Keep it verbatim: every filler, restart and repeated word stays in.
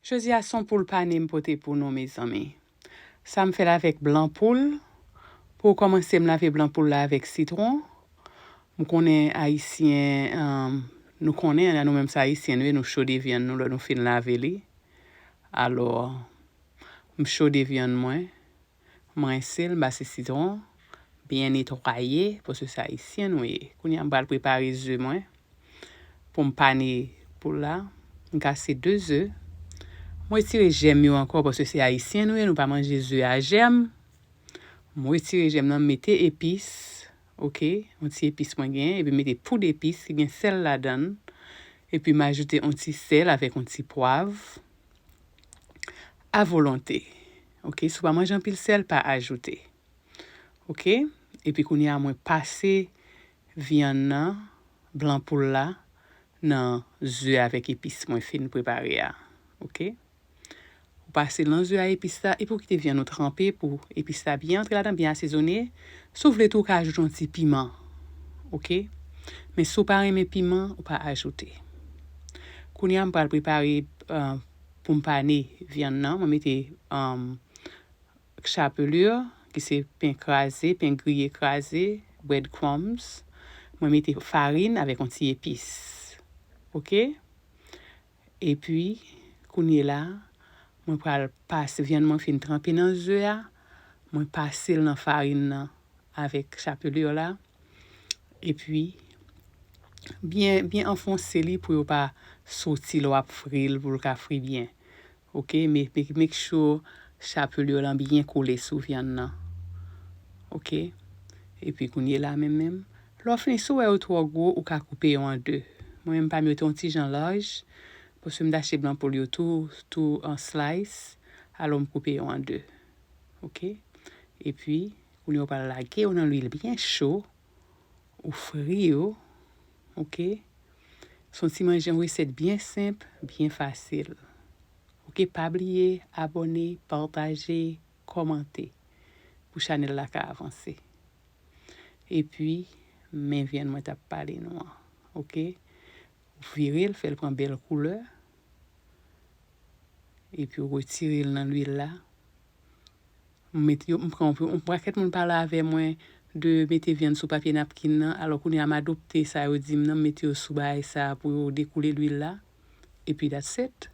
Jodi a se yon poul pane m pote pou nou, mezanmi. Sa m fè l avèk blan poul. Pou kòmanse, m lave blan poul la avèk sitwon. M konnen Ayisyen, um, nou konnen, nou menm se Ayisyen, nou ye, nou chode vyann nou lè nou fin lave li. Alò, m chode vyann mwen. M rense l, m pase sitwon, byen netwaye, paske se Ayisyen nou ye. Kounye a, m pral prepare ze mwen pou m pane poul la. M kase de ze. M retire jèm yo ankò, paske se Ayisyen nou ye, nou pa manje ze a jèm. M retire jèm nan, m mete epis, oke? Yon ti epis mwen genyen, epi m mete poud epis ki gen sèl ladan l. Epi m ajoute yon ti sèl avèk yon ti pwav. A volonte. Oke, si w pa manje anpil sèl, pa ajoute. Oke? Epi kounye a, mwen pase vyann nan, blan poul la, nan ze avèk epis mwen fin prepare a. Oke? Ou pase l nan ze a, epis la, epi ou kite vyann ou tranpe pou epis la byen antre ladan, byen asezone. Si w vle tou, ou ka ajoute yon ti piman. Oke? Men si w pa renmen piman, ou pa ajoute. Kounye a, m pral prepare, uh, pou m pane vyann nan. Mwen mete, um, chapelure, ki se pen kraze, pen griye kraze, bread crumbs. Mwen mete farin avèk yon ti epis. Oke? Epi, kounye la, mwen pral pase vyann mwen fin tranpe nan ze a, mwen pase l nan farin nan avèk chapelure la. Epi, byen, byen anfonse li pou yo pa soti lè w ap fri l, pou l ka fri byen. Oke, make, make, make sure chapelure lan byen kole sou vyann nan. Oke? Epi kounye la menm menm, lè w fini, si w wè yo twò gwo, ou ka koupe yo an de. Mwen menm pa m yo te yon ti jan laj, paske m t achte blan poul yo tou, tou an slice, alò m koupe yo an de. Oke? Epi, kounye a w pral lage yo nan lwil byen cho, ou fri yo. Oke? Se yon ti manje, yon resèt byen senp, byen fasil. Oke, pa bliye abòne, pataje, kòmante pou chanèl la ka avanse. Epi, men vyann mwen t ap pale nou an. Oke? Ou vire l, fè l pran bèl koulè. Epi ou retire l nan lwil la. M met yo, m pran yon, yon pakèt moun pale avè mwen de mete vyann sou papye napkin nan. Alò kounye a m adopte sa yo di m nan, m mete yo sou bagay sa a pou yo dekoule lwil la. Epi that's it.